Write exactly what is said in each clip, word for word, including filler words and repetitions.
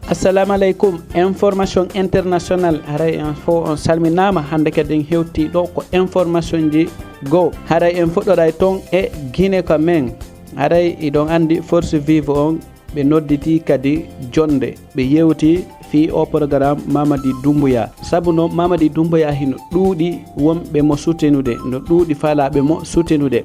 Assalamu aleykum, information international. Haray en fof on salminaama. Hannde kadi en hewtii ɗo ko information ji goo. Haray en fuɗɗoray toon e Guinée ka men. Haray iɗon anndi Force Vive on, ɓe nodditii kadi jonnde. Ɓe yewti fii o programme Mamadi Doumbouya. Sabu noon Mamadi Doumbouya hino ɗuuɗi wonɓe mo sutenude, no ɗuuɗi faalaaɓe mo sutenude.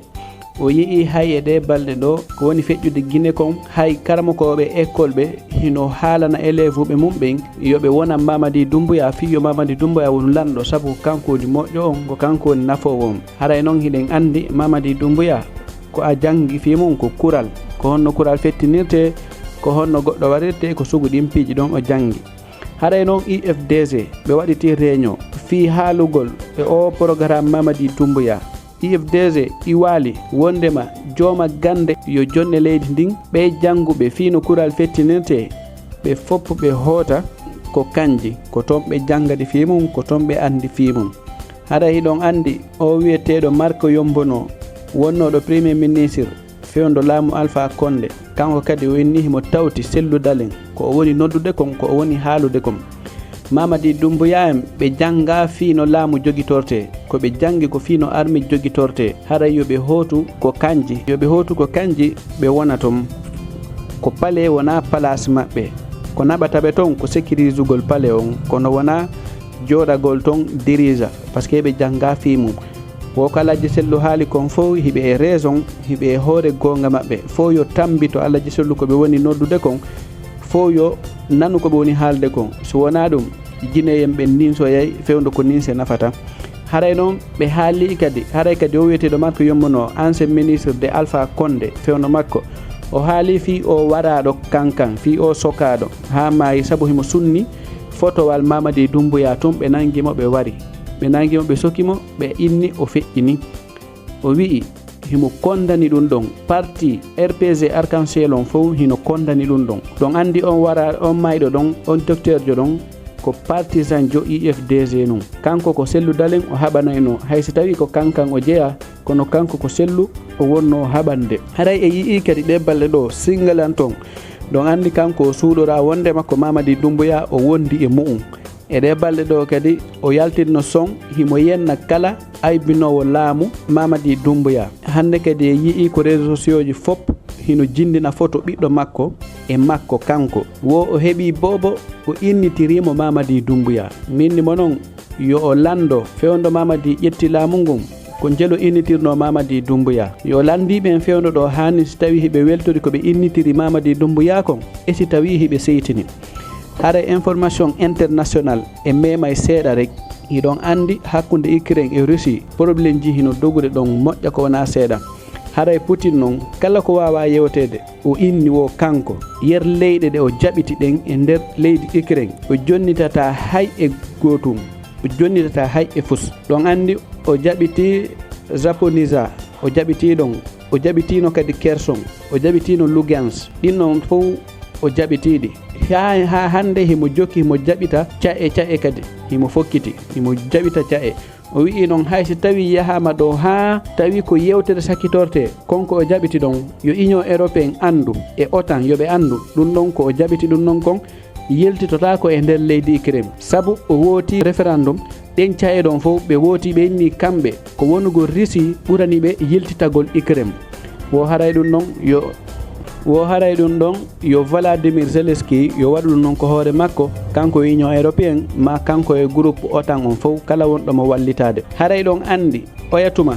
O yi'i hay e ɗee balɗe ɗo ko woni feƴƴude Guinée kon, hay karamokooɓe école ɓe hino haalana élève ɓe mum ɓen yo ɓe wonan Mamadi Doumbouya fii yo Mamadi Doumbouya wonu lanɗo, sabu ko kanko woni moƴƴo on, ko kanko woni nafoowo on. Haray noon hiɗen anndi Mamadi Doumbouya ko a janngi fii mum ko kural, ko honno kural fettinirtee, ko honno goɗɗo waɗirtee, ko sugu ɗin piiji ɗon o janngi. Haray noon U F D G ɓe waɗitii réunion fii haalugol e o programme Mamadi Doumbouya. U F D G iwaali wonndema jooma gannde yo jonne leydi ndin, ɓee jannguɓe fii no kural fettinirtee, ɓe fof ɓe hoota ko kanji, ko toon ɓe janngadi fii mum, ko toon ɓe anndi fii mum. Haray hiɗon anndi o wi'eteeɗo Marco Yombono, wonnooɗo Premier Ministre fewndo laamu Alpha Condé, kanko kadi o inni himo tawti Cellou Dalein, ko o woni noddude kon, ko o woni haalude kon. Mamadi Doumbouya en, ɓe janngaa fii no laamu jogitortee, ko ɓe janngi ko fii no armée jogitortee. Haray yo ɓe hootu ko kanji, yo ɓe hootu ko kanji ɓe wona ton. Ko palais wonaa palaas maɓɓe. Ko naɓata ɓe ton ko sécurisugol palais on, kono wonaa jooɗagol ton dirija, parce que ɓe janngaa fii mum. Wo ko Alhaji Sellu haali kon fof, hiɓe e raison, hiɓe e hoore goonga maɓɓe. Fof yo tammbito Alhaji Sellu ko ɓe woni noddude kon, fof yo nanu ko ɓe woni haalde kon. So wonaa ɗum, Guinéen ɓen ninsoyay fewndo ko ninse nafata. Haray noon ɓe haalii kadi, haray kadi o wiyeteeɗo Marco Yombono, ancien ministre de Alpha Condé, fewndo makko. O haalii fii o waraaɗo kankan, fii o sokaaɗo, haa maayi sabu himo sunni fotowal Mamadi Doumbouya tun, ɓe nangi mo, ɓe wari. Ɓe nangi mo, ɓe soki mo, ɓe inni o feƴƴini. O wi'i himo kondani ɗum ɗon. Parti R P G Arc-en-Ciel on fof hino kondani ɗum ɗon. Ɗon anndi on wara, on mayɗo ɗon, on docteurjo ɗon, ko partisan jo U F D G nun. Kanko ko Sellu Dalein o haɓanayno, hay si tawii ko kankan o jeyaa, kono kanko ko Sellu o wonno haɓande. Haray e yi'ii kadi ɗee balɗe ɗoo, Singalan ton, ɗon anndi kanko o suuɗoraa wonndema ko Mamadi Doumbouya o wondi e mu'un. E ɗee balɗe ɗoo kadi, o yaltinno son himo yenna kala aybinoowo laamu Mamadi Doumbouya. Hannde kadi en yi'ii ko réseaux sociaux ji fof hino jinndina foto ɓiɗɗo makko e makko kanko. Wo o heɓii boobo, o innitirii mo Mamadi Doumbouya. Min ni mo non, yo o lanndo fewndo Mamadi ƴetti laamu ngun, ko njelo innitirnoo Mamadi Doumbouya. Yo o lanndii ɓen fewndo ɗoo haani si tawii hiɓe weltori ko ɓe innitiri Mamadi Doumbouya kon, e si tawii hiɓe seytini. Haray information international e meemay seeɗa rek. Hiɗon anndi hakkunde Ukraine e Russie, problème ji hino dogude ɗon moƴƴa ko wonaa seeɗa. Haray Putin non, kala ko waawaa yewteede, o inni wo kanko, yer leyɗe ɗe o jaɓiti ɗen e nder leydi Ukraine, o jonnitataa hay e gootum, o jonnitataa hay e fus. Ɗon anndi o jaɓiti Zaporizhzhia, o jaɓiti ɗon, o jaɓitino kadi Kherson, o jaɓitino Lugansk. Ɗin ɗon fof o jaɓitiɗi. Haa, haa hannde himo jokki, himo jaɓita ca'e, ca'e kadi. Himo fokkiti, himo jaɓita ca'e. O wi'i non hay si tawii yahaama ɗo haa tawi ko yewtere sakkitortee, kon ko o jaɓiti ɗon, yo Union Européenne anndu e OTAN yo ɓe anndu, ɗum ɗon ko o jaɓiti ɗum ɗon kon, yiltitotaako e nder leydi Ukraine. Sabu o wooti référendum, ɗen ca'e ɗon fof ɓe wooti, ɓe inni kamɓe ko wonugol Russie ɓurani ɓe yiltitagol Ukraine. Wo haray ɗum ɗon yo, wo haray ɗum ɗon yo Volodymyr Zelensky yo waɗu ɗum ɗon ko hoore makko, kanko e Union Européenne, maa kanko e groupe OTAN on fof, kala wonɗo mo wallitaade. Haray ɗon anndi, oya tuma,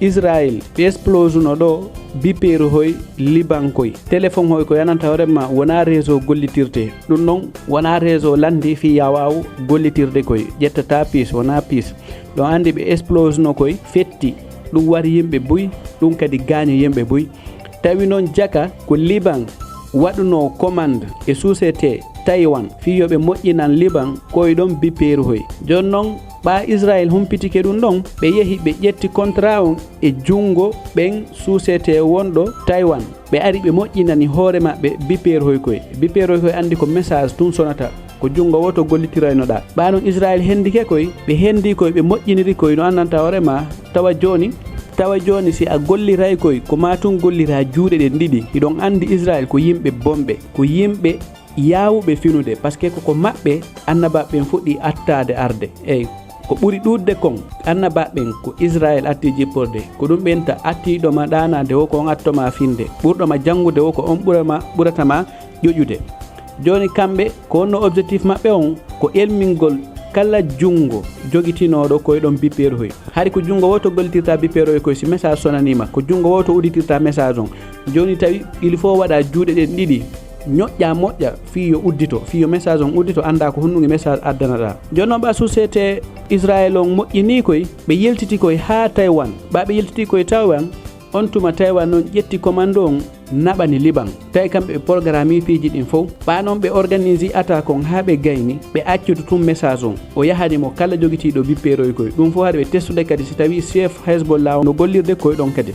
Israël, ɓe explose no ɗo bipeeru hoy Liban koy. Téléphone hoy ko yananta hoore ma wonaa réseau gollitirte. Ɗum ɗon wonaa réseau lanndi fii ya waaw gollitirde koy. Ƴettataa piis, wonaa piis. Ɗon anndi ɓe explose no koy fetti. Ɗum wari yimɓe buy, ɗum kadi gaañi yimɓe buy. Tawi noon jaka ko Liban waɗunoo commande e société Taïwan fii yo ɓe moƴƴinan Liban koy ɗon bipeeru hoy. Jooni noon, ɓaa Israël humpitike ɗum ɗon, ɓe yehi ɓe ƴetti contrat on e junngo ɓen société wonɗo Taïwan. Ɓe ari ɓe moƴƴinani hoore maɓɓe bipeeru hoy koy. Bipeeru hoy koy anndi ko message tun sonata. Ko junngo woto gollitiraynoɗaa. Ɓaa non Israël hendike koy, ɓe hendi koy, ɓe moƴƴiniri koy no annanta hoore ma. Tawa jooni, tawa jooni si a golliray koy, ko maa tun golliraa juuɗe ɗen ɗiɗi. Hiɗon anndi Israël ko yimɓe bomɓe, ko yimɓe yaawuɓe finude, parce que koko maɓɓe annabaaɓe ɓen fuɗɗi attaade arde. Eyi, ko ɓuri ɗuuɗde kon annabaaɓe ɓen ko Israel atti jipporde. Ko ɗum ɓen ta attiiɗo ma ɗaanaade wo ko on atto ma finde, ɓurɗo ma janngude wo ko on ɓura ma, ɓurata ma ƴoƴude. Jooni kamɓe ko honno objectif maɓɓe on? Ko elmingol kala junngo jogitinooɗo koye ɗon bippeeru hoy. Hari ko junngo wooto gollitirta bippeeru hoy koye si message sonaniima, ko junngo wooto udditirta message on. Jooni tawi il faut waɗa juuɗe ɗen ɗiɗi, ñoƴƴa moƴƴa fii yo uddito, fii yo message on uddito, annda ko honɗun e message addanaɗa. Jooni non ɓa société Israel on moƴƴinii koy, ɓe yeltiti koy haa Taiwan. Ɓa ɓe yeltiti koy Taiwan, on tuma Taiwan non ƴetti commande on naɓani Liban. Tawi kamɓe ɓe programme piiji ɗin fow. Ɓa non ɓe organise attaque on haa ɓe gayni, ɓe accudu tun message on. O yahani mo kala jogitiiɗo bippeeroy koy. Ɗum fow haɗa ɓe testude kadi si tawi chef Hezbollah on no gollirde koy ɗon kadi.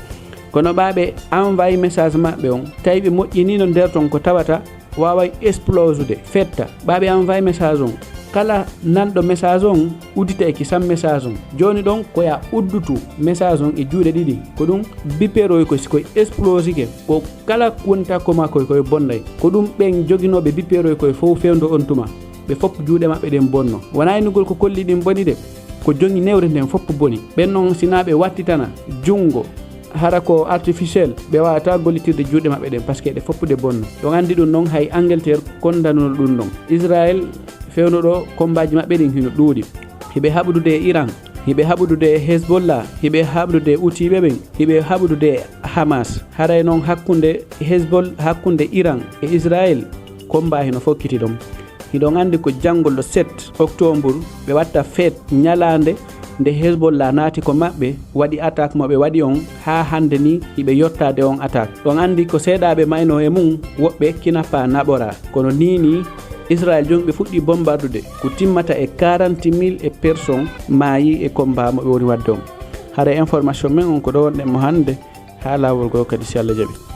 Kono ɓa ɓe envoyé message maɓɓe on, tawi ɓe moƴƴiniino nder ton ko tawata waaway explosude, fetta. Ɓa ɓe envoyé message on, kala nanɗo message on uddita e kisan message on. Jooni ɗon ko ya uddutu message on e juuɗe ɗiɗi. Ko ɗum bippeeroy koy si koy explosike, ko kala wonta ko makkoy koy bonday. Ko ɗum ɓen joginooɓe bippeeroy koy fow fewndo on tuma. Ɓe fof juuɗe maɓɓe ɗen bonno. Wonaa innugol ko kolli ɗin boni de, ko jogi newre nden fof boni. Ɓen non sinaa ɓe wattitana junngo, hara ko artificiel, ɓe waawata gollitirde juuɗe maɓɓe ɗen, parce que ɗe fof ɗe bonno. Ɗon anndi ɗum non hay Angleterre kondanuno ɗum ɗon. Israel fewndo ɗo kombaaji maɓɓe ɗin hino ɗuuɗi. Hiɓe haɓudude e Iran, hiɓe haɓudude e Hezbollah, hiɓe haɓudude e Hutiiɓe ɓen, hiɓe haɓudude e Hamas. Haray non hakkunde Hezbol-, hakkunde Iran e Israel, combat hino fokkiti ɗon. Hiɗon anndi ko janngo le sept octobre ɓe watta fête ñalaande nde Hezbollah naati ko maɓɓe, waɗi attaque mo ɓe waɗi on, haa hannde ni hiɓe yottaade on attaque. Ɗon anndi ko seeɗaaɓe mayno e mum, woɓɓe kinapa naɓora. Kono nii nii Israel jom ɓe fuɗɗi bombardude, ko timmata e quarante mille e personnes maayi e combat mo ɓe woni waɗde on. Hara information men on ko ɗo wonɗen mo hannde, haa laawol goo kadi si Allah jaɓi.